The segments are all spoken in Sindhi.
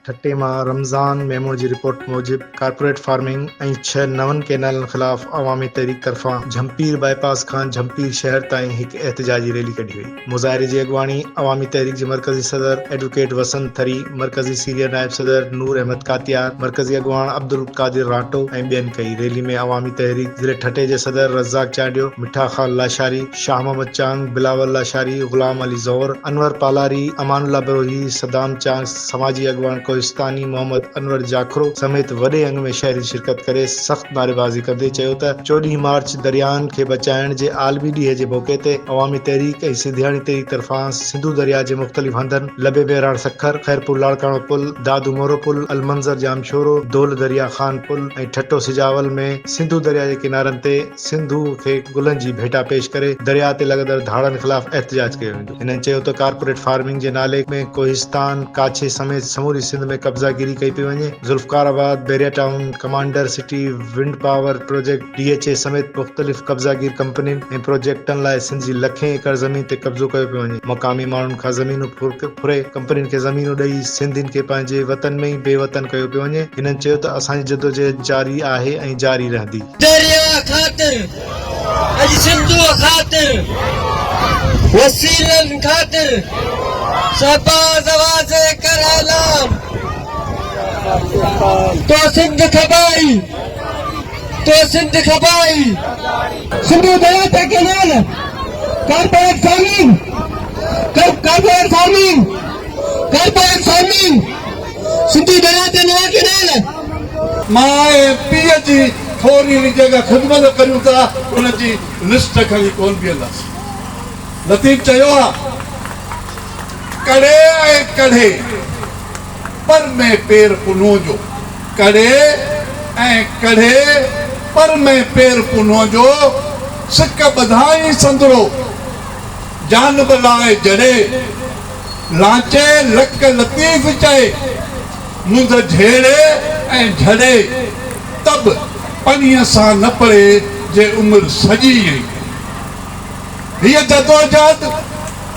ٺٽي مان رمضان ميمڻ جي رپورٽ موجب ڪارپوريٽ فارمنگ ۽ ڇهه نون ڪئنالن خلاف عوامي تحريڪ طرفان جهمپير بائي پاس کان جهمپير شهر تائين هڪ احتجاجي ريلي ڪڍي وئي. مظاهري جي اڳواڻي عوامي تحريڪ جي مرڪزي صدر ايڊووڪيٽ وسند ٿري، مرڪزي سينيئر نائب صدر نور احمد ڪاتيار، مرڪزي اڳواڻ عبدالقادر رانٽو ۽ ٻين ڪئي. ريلي ۾ عوامي تحريڪ ضلعي ٺٽي جي صدر رزاق چانڊيو، مٺا خان لاشاري، شاهه محمد چانگ، بلاول لاشاري، غلام علي زئور، انور پالاري، امان الله بروهي، صدام چانگ، سماجي اڳواڻ ڪوهستاني محمد انور جاکرو سميت وڏي انگ ۾ شهرين شرڪت ڪري سخت نعريبازي ڪندي چيو ته 14 مارچ درياهن کي بچائڻ جي عالمي ڏينهن جي موقعي تي عوامي تحريڪ ۽ سنڌياڻي تحريڪ طرفان سنڌو درياهه جي مختلف هنڌن لبي مهراڻ سکر، خيرپور لاڙڪاڻو پل، دادو مورو پل، المنظر ڄامشورو، دولهه دريا خان پل ۽ ٺٽو سجاول ۾ سنڌو درياهه جي ڪنارن تي سنڌوء کي گلن جي ڀيٽا پيش ڪري درياء تي لڳندڙ ڌاڙن خلاف احتجاج ڪيو ويندو. هنن چيو ته ڪارپوريٽ فارمنگ جي نالي ۾ ڪوهستان، ڪاڇي سميت سموري سنڌ ۾ قبضا گيري ڪئي پئي وڃي، Zulfiqar Abad, Bahria town, commander city, wind power project, D H A سميت مختلف قبضا گير ڪمپنين ۽ پروجيڪٽن لاء سنڌ جي لکين ايڪڙ زمين تي قبضو ڪيو پيو وڃي، مقامي ماڻهن کان زمينون ڦري ڪمپنين کي زمينون ڏئي سنڌين کي پنهنجي وطن ۾ ئي بي وطن ڪيو پيو وڃي، هنن چيو ته اسان جي جدوجهد جاري آهي ۽ جاري رهندي. درياء خاطر، اڄ سنڌوء خاطر، وسيلن خاطر، شهباز واضح ڪر اعلان، تو سنڌ کپائي، تو سنڌ کپائي. سنڌو درياء تي canal, corporate farming, corporate farming, corporate farming, Sindhu درياء تي نوان ڪئنال. ماء ۽ پيء جي ٿوري به جيڪا خدمت ڪريون ٿا ان جي لسٽ کڻي ڪونه بيهنداسين. لطيف چيو آ، ڪڙي ۽ ڪڙهي پر ۾ پير پنهون جو، ڪڙي ۽ ڪڙهي پر ۾ پير پنهون جو، سڪ ٻڌائين سندرو، جانب لاء جڙي، لانچي لڪ لطيف چئي. منڌ جهيڙي ۽ جهڙي ته به پڻيء سان نه پڙي جي عمر سڄي ائين. هيء جدوجهد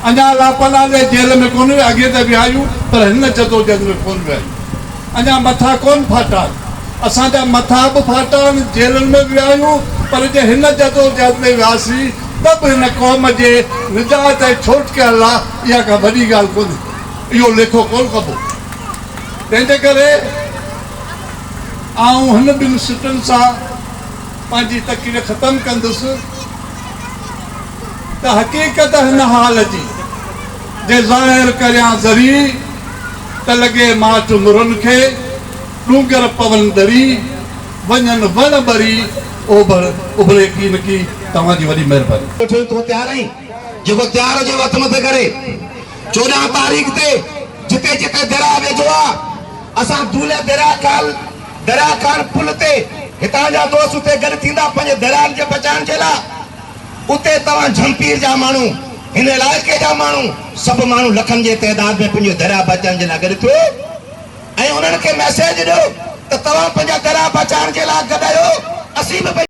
اڃا لاپلالي جيل ۾ ڪونه ويا، اڳي ته ويا آهيون پر هن جدوجهد ۾ ڪونه ويا آهيون. اڃا مٿا ڪونه ڦاٽا آهن. اسان جا مٿا به ڦاٽا آهن، جيلن ۾ به ويا آهيون پر جي هن جدوجهد ۾ وياسين ته به هن قوم جي نجات ۽ ڇوٽڪاري لاء اها ڪا وڏي ڳالهه ڪونهي. اهو ليکو ڪونه ڪبو. تنهن جي ڪري آئون هن ٻن سٽن سان پنهنجي تقرير ختم ڪندس ته حقيقت هن حال جي، جي ظاهر ڪريان ذري، ته لڳي ماٺ مرن کي، ڏونگر پون ڏري، وڃن وڻ ٻري، اوڀر اڀري ڪين ڪي. توهان جي وڏي مهرباني. وٺڻ تون تيار آهين؟ جيڪو تيار هجي اهو هٿ مٿي ڪري. 14 تاريخ تي جتي جتي درياء ويجهو آ اسان دولهه درياء خان درياء خان پل تي هتان جا دوست اتي گڏ ٿيندا پنهنجي دريائن کي بچائڻ جي لاء اتي توهان جهمپير جا ماڻهو هن علائقي جا ماڻهو سڀ ماڻهو لکن جي تعداد ۾ پنهنجو درياء بچائڻ جي لاء گڏ ٿيو ۽ انهن کي ميسيج ڏيو ته توهان پنهنجا درياء بچائڻ جي لاء گڏ آهيو اسين به.